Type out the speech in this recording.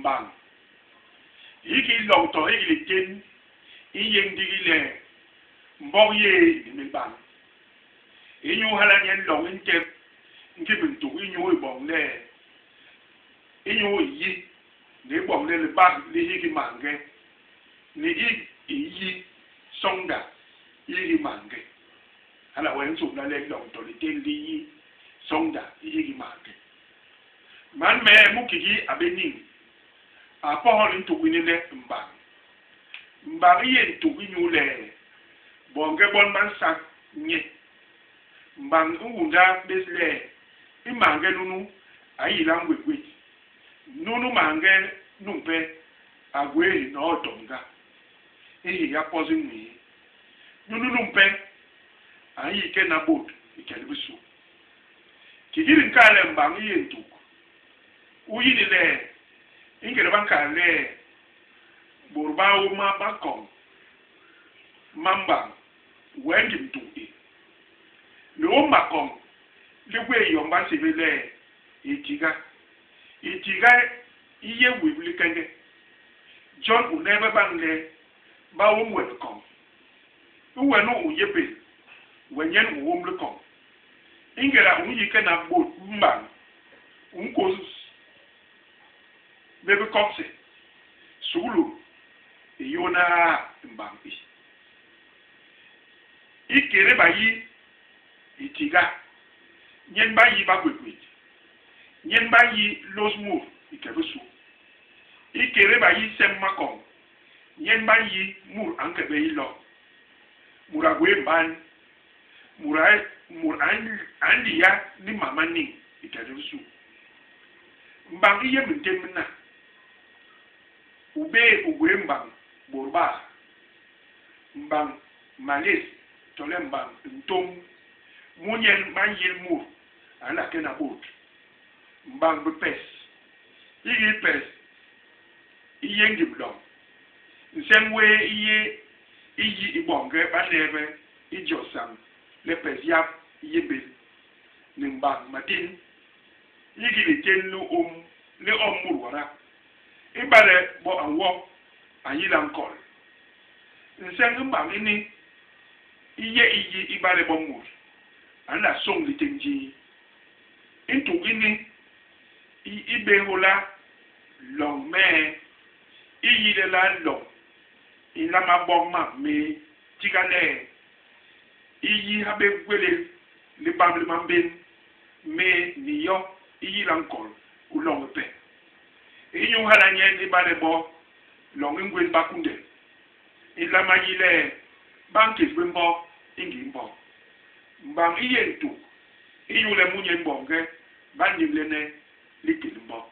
mbañ. Hiki loñ to hiki litén i nyéñ ndigi le mbog yéé i nimil bañ. Inyu hala nyen loñ i ntep ngim ntuk inyu i boñ le inyu i yi ni i boñ le libak li hiki maange ni i i yi soñda i hiki maange. Hala wee i nsômbla le loñ to litén li yi soñda i hiki maange. Man mee mu kiki a bé niñ, a pohol i ntuk ini le mbañ. Mbañ i yé ntuk inyule boñge bon ba nsak nye. Mbañ i ñunda bés le i mañge nunu a yila ngwégwét. Nunu mañge numpe a gwé hinoo tomga i hi a pos i nwii. Nunu numpe a nyi kena bôt i kel bisu. Kiki di nkal le mbañ i yé ntuk, u yi ni le i ngéda ba nkal le bôt ba homa ba koñ mambañ, wee ngim ntuk i. Liôm makoñ li gwé i yom ba nsébél le itiga. Itiga i yé wip likeñge. Jon u neebe bañ le ba ôm we likoñ. I we nu u yé bel, we nyen u ôm likoñ. I ngéda u nyi kena bôt mbañ, u nkôs bé bikokse. Suklu i yôhne i mbañ i. I kédé ba yi i tiga, nyen ba yi bagwégwét, nyen ba yi lôs mut i ke bisu. I kédé ba yi sem makoñ, nyen ba yi mut a nke bé i loñ. Mut a gwéé mban, mut a mut a nliya ni mam ma niñ i ke bisu. Mbañ i yé mintén mina. U bé u gwéé mbañ bôt baa, mbañ malés tole mbañ ntôñ. Mu nyen ba nyil mut a nla kena bôt. Mbañ bipes. Hiki pes i yé ngim loñ. Nseñ wé i yé i yi i boñge ba neebe i jo sañ le pes yap i yémbél ni mbañ matén. Hiki litén li om li om mut wada. Ibale bo a nwo, a nyila nkol. Nseñ i mbañ ini i yé i yi ibale bo mut a nla sôñ litén jé. I ntuk ini i i bé hôla loñ mee i yi lelaa loñ i nlama boñ mam méé tiga le i yi habé gwélél libam li mambén méé ni yo i yila nkol u loñ ipe. Inyu hala nyen ibale bo loñ i ngwés ba kunde, i nlama yi le ba nkés bé mbok i ngii mbok. Mbañ i yé ntuk inyule mu nyen boñge ba nimlene liké li mbok.